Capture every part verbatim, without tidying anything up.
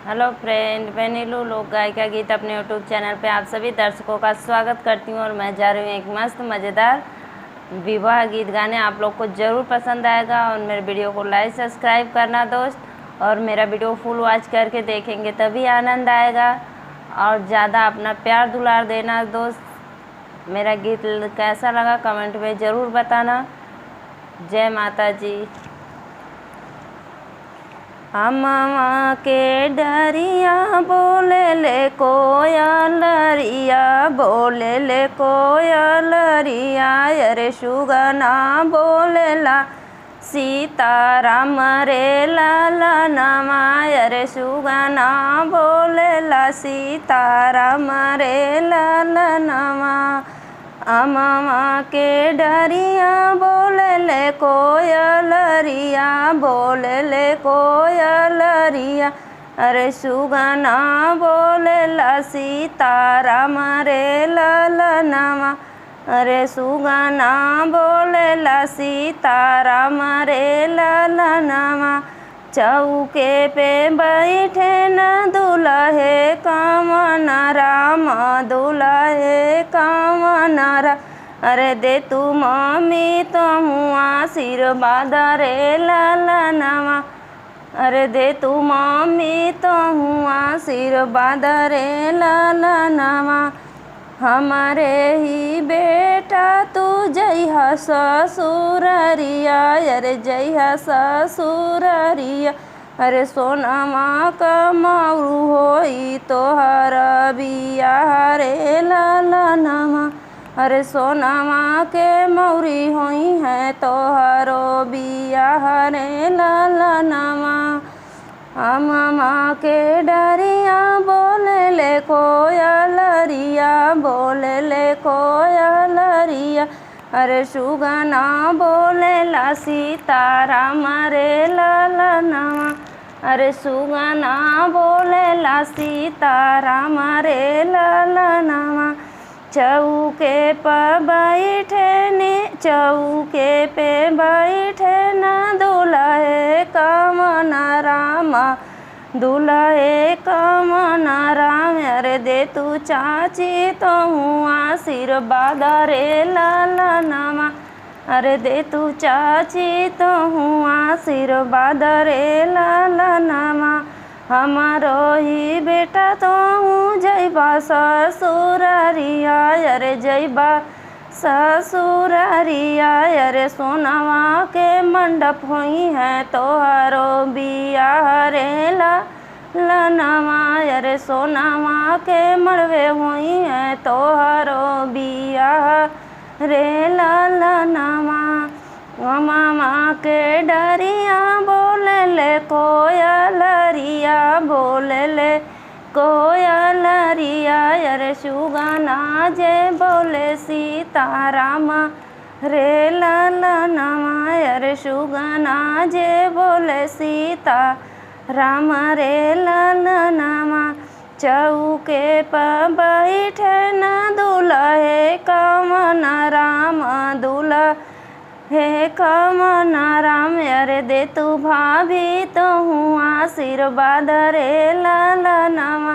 हेलो फ्रेंड, मैं नीलू लोक गायिका गीत अपने YouTube चैनल पे आप सभी दर्शकों का स्वागत करती हूँ और मैं जा रही हूँ एक मस्त मज़ेदार विवाह गीत गाने। आप लोग को ज़रूर पसंद आएगा और मेरे वीडियो को लाइक सब्सक्राइब करना दोस्त, और मेरा वीडियो फुल वॉच करके देखेंगे तभी आनंद आएगा। और ज़्यादा अपना प्यार दुलार देना दोस्त। मेरा गीत कैसा लगा कमेंट में ज़रूर बताना। जय माता जी। अमवा के डरिया बोले ले कोयलरिया, बोले ले कोयलरिया, अरे सुगना बोलेला सीताराम रे ललनवा, अरे सुगना बोलेला सीताराम रे ललनवा। अमवा के डरिया बोले ले कोयलरिया, बोले ले कोयलरिया, अरे सुगना बोलेला सीताराम रे ललनवा, अरे सुगना बोलेला सीताराम रे ललनवा। चौके पे बैठे न दुलहे कवन राम, दुलहे कवन राम। अरे दे तू मम्मी तोहूँ आशीर्वाद रे ललनवा, अरे दे तू मम्मी तोहूँ आशीर्वाद रे ललनवा। हमरे ही बेटा तू जइहा ससुररिया, अरे जइहा ससुररिया, अरे सोनवा क मौर होई तोहर बियाह रे ललनवा, अरे सोनवा के मौरी होइहैं तोहरो बियाह रे ललनवा। अमवा के डरिया बोले ले कोयलरिया, बोले ले कोयलरिया, अरे सुगना बोलेला सीताराम रे ललनवा, अरे सुगना बोलेला सीताराम रे ललनवा। चौके प बैठे ने, चौके पे बैठे न दुलहे कवन राम, दुलहे कवन राम। अरे दे तू चाची तोहूँ आशीर्वाद रे ललनवा, अरे दे तू चाची तोहूँ आशीर्वाद रे ललनवा। हमरो ही बेटा तोहूँ जइबा ससुररिया, अरे जइबा ससुररिया, अरे सोनवा के मंडप होइहैं तोहरो बियाह रे ललनवा, अरे सोनवा के मड़वे होइहैं तोहरो बियाह रे ललनवा। अमवा के डरिया बोले ले कोयलरिया, बोले ले कोयलरिया, अरे सुगना जे बोले सीताराम रे ललनवा, अरे सुगना जे बोले सीताराम रे ललनवा। चौके प बैठे न दुलहे कवन राम, दुलहे कवन राम। अरे दे तू भाभी तोहूँ आशीर्वाद रे ललनवा,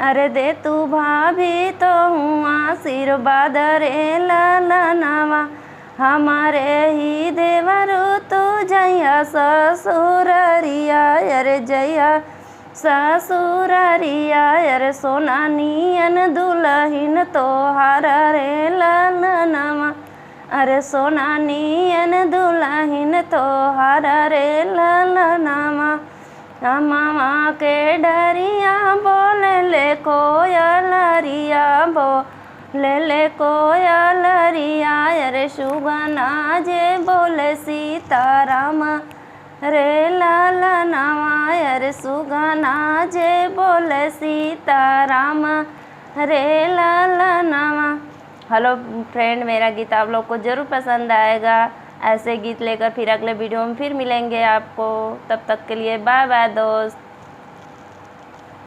अरे दे तू भाभी तोहूँ आशीर्वाद रे ललनवा। हमरे ही देवरू तू जइहा ससुररिया, अरे जइहा ससुररिया, अरे सोना नियन दुलहिन तोहार रे ललनवा, अरे सोना नियन दुलहिन तोहार रे ललनवा। अमवा के डरिया बोले ले कोयलरिया, बोले ले कोयलरिया, अरे सुगना जे बोले सीताराम रे ललनवा, अरे सुगना जे बोले सीताराम रे ललनवा। हेलो फ्रेंड, मेरा गीत आप लोग को ज़रूर पसंद आएगा। ऐसे गीत लेकर फिर अगले वीडियो में फिर मिलेंगे आपको। तब तक के लिए बाय बाय दोस्त।